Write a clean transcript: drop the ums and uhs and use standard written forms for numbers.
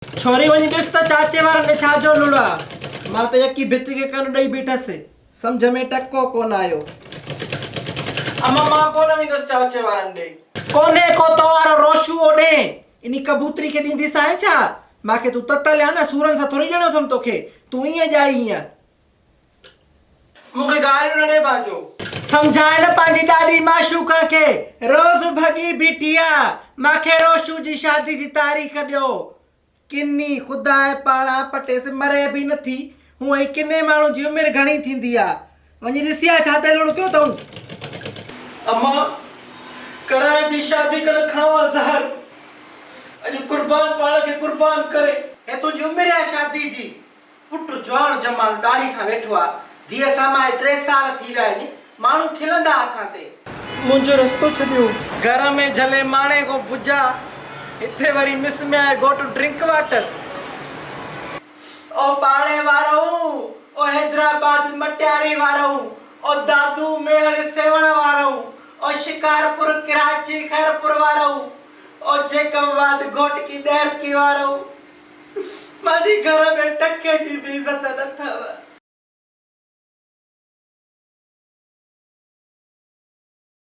ڇوري وڃي ڏس ته چاچي وارن ڏي ڇا جو لڙ آ. مان ته يڪي ڀت کي ڪن ڏئي بيٺس. سمجهه ۾ ٽڪو ڪونه آيو. اما مان ڪونه ويندس چاچي وارن ڏي. ڪونهي ڪو تو وارو روشو اوڏي. انهي ڪبوتري کي ڏينديسانء ڇا؟ مان کي تون تتل آن نه سورن سان ٿوري ڄڻيو اٿم توکي. تون ائين ڄائي هينء. مون کي گاريون نه ڏي پنهنجو. سمجهاء نه پنهنجي ڏاڏي معشوقه کي روز ڀڳي بيٺي آ مان کي روشو جي شادي جي تاريخ ڏيو. ڪني خدا پاڻان پٽيس مري به نه ٿي هونئن ئي ڪني ماڻهو جي عمر گهڻي ٿيندي آ. وڃي ڏسي آ ڇا تي لڙ ڪيو اٿئون. اما ڪرائين ٿي شادي ڪل کاوان زهر اڄ قربان پاڻ کي قربان ڪري. هي تنهنجي عمر آ شادي جي. پٽ جواڻ جماڻ ڏاڙهي سان ويٺو آ. ڌيء سامائي ٽي سال ٿي ويا آهن. ماڻهو کلندا اسان تي. منهنجو رستو ڇڏيو. گهر ۾ جهلي ماڻي کان بجا. هتي وري مس ۾ آهي گهوٽ ڊرنڪ واٽر. او پاڙي وارؤ، او حيدرآباد مٽياري وارؤ، او دادو ميهڙ سيوهڻ وارؤ، او شڪارپور ڪراچي خيرپور وارؤ، او جيڪب آباد گهوٽڪي ڏهرڪي وارؤ. مانجي گهر ۾ ٽڪي جي به عزت